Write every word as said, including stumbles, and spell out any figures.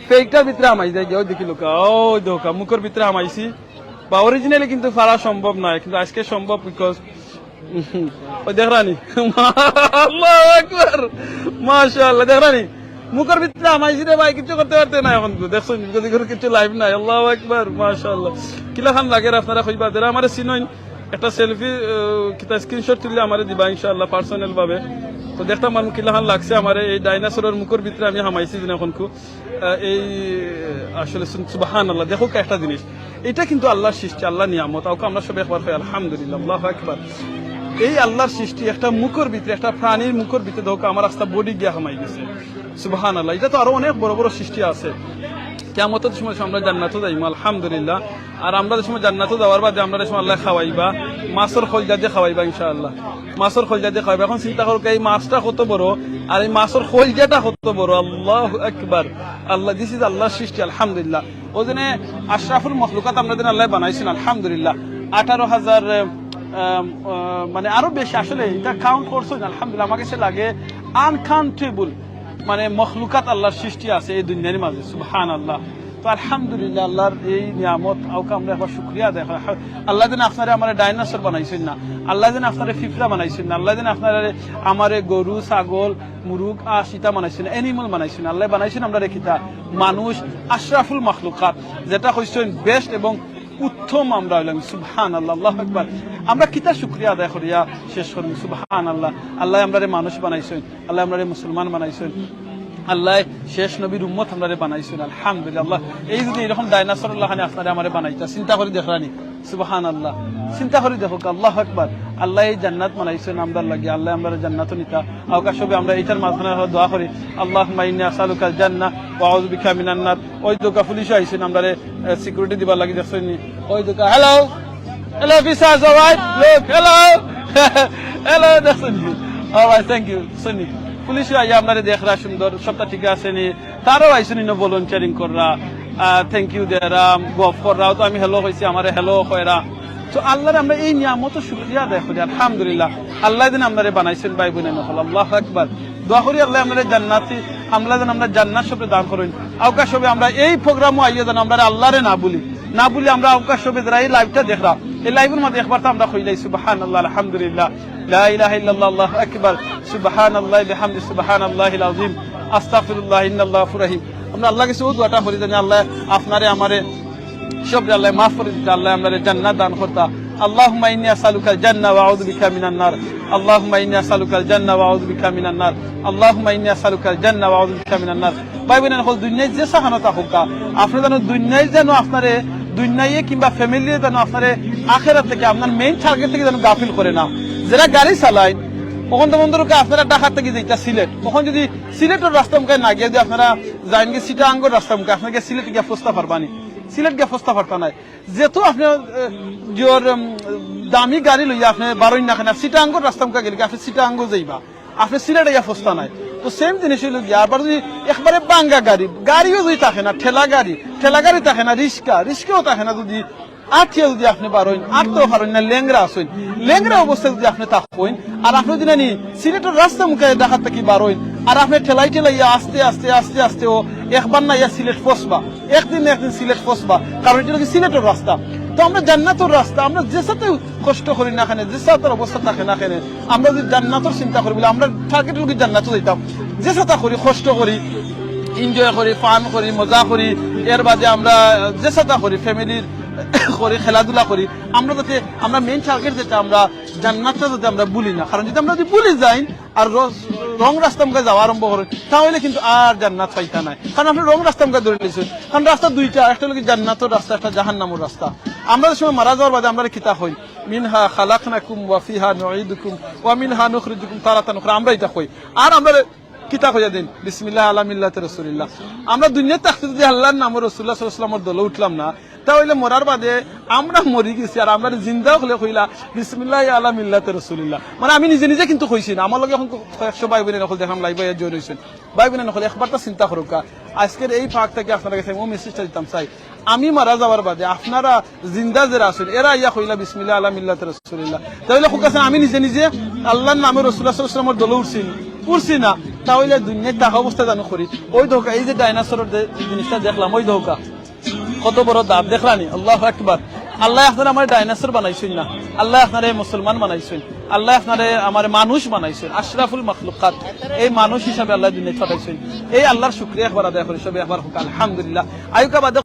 পেটটার ভিতরে হামাই যায় গিয়া, ওই দেখিলাউক্কা, ওই দেখউক্কা, মুখর ভিতরে হামাইছি। বা অরিজিনালি কিন্তু পারা সম্ভব নায়, কিন্তু আজকে সম্ভব, বিকজ ওই দেখরানি, আল্লাহু আকবার, মাশাআল্লাহ, দেখরানি, মুখর ভিতরে হামাইছি রে ভাই, কিচ্ছু করতে পারতে না এখন তো, দেখছইন, বিকজ এখন কিচ্ছু লাইভ নাই। আল্লাহু আকবার, মাশাআল্লাহ। কিলাখান লাগের আপনারা কইবা, যারা আমারে চিনইন, একটা সেলফি, আহ, কিতা স্ক্রিনশট তুললে আমারে দিবা ইনশাআল্লাহ পার্সোনাল ভাবে। তো দেখতাম আমি কিলাখান লাগছে আমারে, এই ডাইনোসরর মুখর ভিতরে আমি হামাইছি দিন এখন খুব। আহ, এই আসলে সুন-, সুবহানাল্লাহ। দেখউক্কা একটা জিনিস, এটা কিন্তু আল্লাহর সৃষ্টি, আল্লাহর নিয়ামত। ওকে আমরা সবাই একবার কই আলহামদুলিল্লাহ, আল্লাহু আকবার। এই আল্লাহর সৃষ্টি, একটা মুখর ভিতরে, একটা প্রাণীর মুখর ভিতরে দেখউক্কা আমার আস্তা বডি গিয়া হামাই গেছে। সুবহানাল্লাহ, এটা তো আরো অনেক বড় বড় সৃষ্টি আছে। কিয়ামতর সময় আমরা জান্নাতো যাইমু, আলহামদুলিল্লাহ। আর আমরা যে সময় জান্নাতো যাওয়ার বাদে আমরা যে সময় আল্লাহ খাওয়াইবা, মাছর কলিজা দিয়া খাওয়াইবা ইনশাআল্লাহ। মাছর কলিজা দিয়া খাওয়াইবা। এখন চিন্তা করউক্কা, এই মাছটা কত বড়, আর এই মাছর কলিজাটা কত বড়। আল্লাহু আকবার। আল্লাহ, this is আল্লাহর সৃষ্টি, আলহামদুলিল্লাহ। ওই জন্য আশরাফুল মখলুকাত আমরা দিন আল্লাহ বানাইছইন, আলহামদুলিল্লাহ। আঠারো হাজার, আম, আহ, মানে আরো বেশি, আসলে এটা কাউন্ট করছইন, আলহামদুলিল্লাহ। আমার কাছে লাগে আনকাউন্টেবল, মানে মখলুকাত আল্লাহর সৃষ্টি আছে এই দুনিয়ার মাঝে, সুবহানাল্লাহ। তো আলহামদুলিল্লাহ, আল্লাহর এই নিয়ামত, ওকে আমরা একবার শুকরিয়া আদায় করি। আল্লাহ দিন আপনারে আমারে ডাইনোসর বানাইছইন না, আল্লাহ দিন আপনারে ফিফড়া বানাইছইন না, আল্লাহ দিন আপনারে আমারে গরু, ছাগল, মুরুগ, আস ইতা বানাইছইন না, অ্যানিমাল বানাইছইন না। আল্লাহ বানাইছইন আমরারে কিতা? মানুষ, আশরাফুল মখলুকাত, যেটা কইছইন বেস্ট এবং উত্তম আমরা অইলাম। সুবহানাল্লাহ, আল্লাহু আকবার। আমরা কিতা শুকরিয়া আদায় করিয়া শেষ করমু? সুবহানাল্লাহ। আল্লাহ আমরারে মানুষ বানাইছইন, আল্লাহ আমরারে মুসলমান বানাইছইন, আল্লাহ শেষ নবীর উম্মত আমরারে বানাইছইন। আলহামদুলিল্লাহ। আল্লাহ, এই যদি এরকম ডাইনোসর লাখানে আপনারে আমারে বানাইতা, চিন্তা করি দেখরানি। সুবহানাল্লাহ। চিন্তা করি দেখউক্কা, আল্লাহু আকবার। আল্লাহ এই জান্নাত বানাইছইন আমরার লাগি, আল্লাহ আমরারে জান্নাতো নিতা। ওকে সবে আমরা এইটার মাঝখানে আমরা দোয়া করি, আল্লাহুম্মা ইন্নী আসআলুকাল জান্নাহ ওয়া আউযু বিকা মিনান নার। ওই দেখউক্কা পুলিশও আইছইন আমরারে, আহ, সিকিউরিটি দিবার লাগি, দেখছইন নি? ওই দেখউক্কা, hello, hello, officer, alright, look, hello, hello, দেখছইন নি? ও ভাই, থ্যাংক ইউ, দেখছইন নি? পুলিশও আইয়া আমরারে দেখরা সুন্দর, সবটা ঠিক আছে নি? তারাও আইছইন ইনো ভলান্টিয়ারিং কররা, আহ, থ্যাংক ইউ দেরা, গফ কররা, তো আমি হ্যালো কইছি, আমারে হ্যালো কইরা। তো আল্লাহরে আমরা এই নিয়ামতো শুকরিয়া আদায় করি, আলহামদুলিল্লাহ। আল্লাহ দিন আমরারে বানাইছইন ভাই বইন অকল, আল্লাহু আকবার। দোয়া করি আল্লাহ আমরারে জান্নাতি, আল্লাহ যেন আমরারে জান্নাত সবে দান করইন। ওকে সবে আমরা এই প্রোগ্রামো আইয়া যেন আমরারে আল্লাহরে না ভুলি, না ভুলি আমরা ওকে সবে যারা এই লাইভটা দেখরা, এই লাইভর মাঝে একবার তো আমরা কইলাই সুবহানাল্লাহ, আলহামদুলিল্লাহ, লা ইলাহা ইল্লাল্লাহ, আল্লাহু আকবার, সুবহানাল্লাহি বিহামদি, সুবহানাল্লাহিল আযীম, আস্তাগফিরুল্লাহ, ইন্নাল্লাহু গাফুরুর রহিম। আমরা আল্লাহর কাছে ও দোয়াটা করি যেন আল্লাহ আপনারে আমারে সবরে আল্লাহ মাফ করি দিতা, আল্লাহ আমরারে জান্নাত দান করতা। আল্লাহুম্মা ইন্নী আসআলুকাল জান্নাহ ওয়া আউযু বিকা মিনান নার। আল্লাহুম্মা ইন্নী আসআলুকাল জান্নাহ ওয়া আউযু বিকা মিনান নার। আল্লাহুম্মা ইন্নী আসআলুকাল জান্নাহ ওয়া আউযু বিকা মিনান নার। ভাই বইন অকল, দুনিয়ার যে যেখানো থাকউক্কা, আপনে যেন দুনিয়ায় যেন আপনারে, দুনিয়ায় কিংবা ফ্যামিলিয়ে যেন আপনারে আখেরাত থাকি, আপনার মেইন টার্গেট থাকি যেন গাফিল করে না। যারা গাড়ি চালাইন, অখন তো বন্ধুর আপনারা ঢাকা থাকি যাইতা সিলেট, অখন যদি সিলেটর রাস্তা মুখায় না গিয়া যদি আপনারা যাইন গি চিটাগাঙ্গর রাস্তা মুখায়, আপনারা গিয়া সিলেট গিয়া পৌঁছতা পারবা নি? সিলেট গিয়া পৌঁছতা পারতা নায়। যেহেতু আপনে, এ, জোর, উম, দামি গাড়ি লইয়া আপনে বারইন না কেনে, চিটাগাঙ্গর রাস্তা মুখায় গেলে কি আপনে চিটাগাঙ্গ যাইবা, আপনে সিলেট আইয়া পৌঁছতা নায়। তো সেম জিনিস অইলো গিয়া, আবার যদি একবারে ভাঙ্গা গাড়ি, গাড়িও যদি থাকে না, ঠেলা গাড়ি, ঠেলা গাড়ি থাকে না, রিক্সা, রিক্সাও থাকে না, যদি আটিয়া যদি আপনে বারইন, আটতেও পারইন না, লেংড়া আছইন, লেংড়া অবস্থায় যদি আপনে থাকইন, আর আপনে যদি নানি সিলেটর রাস্তা মুখায় ঢাকা থাকি বারইন, আর আপনে ঠেলাই ঠেলাইয়া আস্তে আস্তে আস্তে আস্তে ও একবার না ইয়া সিলেট পৌঁছবা, একদিন না একদিন সিলেট পৌঁছবা, কারণ ইটা অইলো গি সিলেটর রাস্তা। তো আমরা জান্নাতর রাস্তা, আমরা যে সাথে কষ্ট করি না কেনে, যে সাথে অবস্থা থাকে না কেনে, আমরা যদি জান্নাতর চিন্তা করি, বলে আমরা টার্গেট অইলো গি জান্নাতো যাইতাম, যে সাথে করি, কষ্ট করি, এনজয় করি, ফান করি, মজা করি, এর বাদে আমরা যে সাথে করি, ফ্যামিলির করি, খেলাধুলা করি, আমরা যাতে, আমরা মেইন টার্গেট যেটা, আমরা জান্নাতটা যাতে আমরা ভুলি না। কারণ যদি আমরা যদি ভুলি যাই আর র-, রং রাস্তা মুখে যাওয়া আরম্ভ করি, তাহলে কিন্তু আর জান্নাত পাইতা নায়। কারণ আপনে রং রাস্তা মুখে ধরি নিছইন। কারণ রাস্তা দুইটা, একটা অইলো গি জান্নাতর রাস্তা, একটা জাহান্নামর রাস্তা। আমরা যে সময় মারা যাওয়ার বাদে আমরারে কিতা কইন, "মিনহা খালাকনাকুম ওয়া ফিহা নুঈদুকুম ওয়া মিনহা নুখরিজুকুম তারাতান উখরা", আমরা ইটা কই। আর আমরারে কিতা কইয়া দেইন? "বিসমিল্লাহ আলা মিল্লাতি রাসূলিল্লাহ।" আমরা দুনিয়াত থাকতে যদি আল্লাহর নামে রাসূলুল্লাহ সাল্লাল্লাহু আলাইহি ওয়াসাল্লামর দলে উঠলাম না, তা অইলে মরার বাদে আমরা মরি গেছি, আর আমরারে জিন্দা অকলে কইলা, "বিসমিল্লাহ আলা মিল্লাতি রাসূলিল্লাহ।" মানে আমি নিজে নিজে কিন্তু কইছি না, আমার লগে অখন কয়েকশো ভাই বইন অকল দেখলাম লাইভে আইয়া জয়েন অইছইন। ভাই বইন অকল একবার তো চিন্তা করউক্কা, আজকের এই ফাঁক থাকি আপনারার কাছে আমি ও মেসেজটা দিতাম চাই, আমি মারা যাওয়ার বাদে আপনারা জিন্দা যেরা আছইন, এরা আইয়া কইলা, "বিসমিল্লাহ আলা মিল্লাতি রাসূলিল্লাহ।" তা অইলে কউক্কা চাইন, আমি নিজে নিজে আল্লাহর নামে রাসূলুল্লাহ সাল্লাল্লাহু আলাইহি ওয়াসাল্লামর দলে উঠছি, উঠছি না, তা অইলে দুনিয়াত থাকা অবস্থা জানো করি। ওই দেখউক্কা, এই যে ডাইনোসরর যে জিনিসটা দেখলাম, ওই দেখউক্কা। কত বড় দাঁত দেখলানি, আল্লাহু আকবার। আল্লায় আপনারে আমারে ডাইনোসর বানাইছইন না, আল্লায় আপনারে মুসলমান বানাইছইন, আল্লায় আপনারে আমারে মানুষ বানাইছইন, আশরাফুল মখলুকাত। এই মানুষ হিসাবে আল্লায় দুনিয়াত পাঠাইছইন। এই আল্লাহর শুকরিয়া একবার আদায় করি, সবে একবার কউক্কা আলহামদুলিল্লাহ। আউক্কা বাদে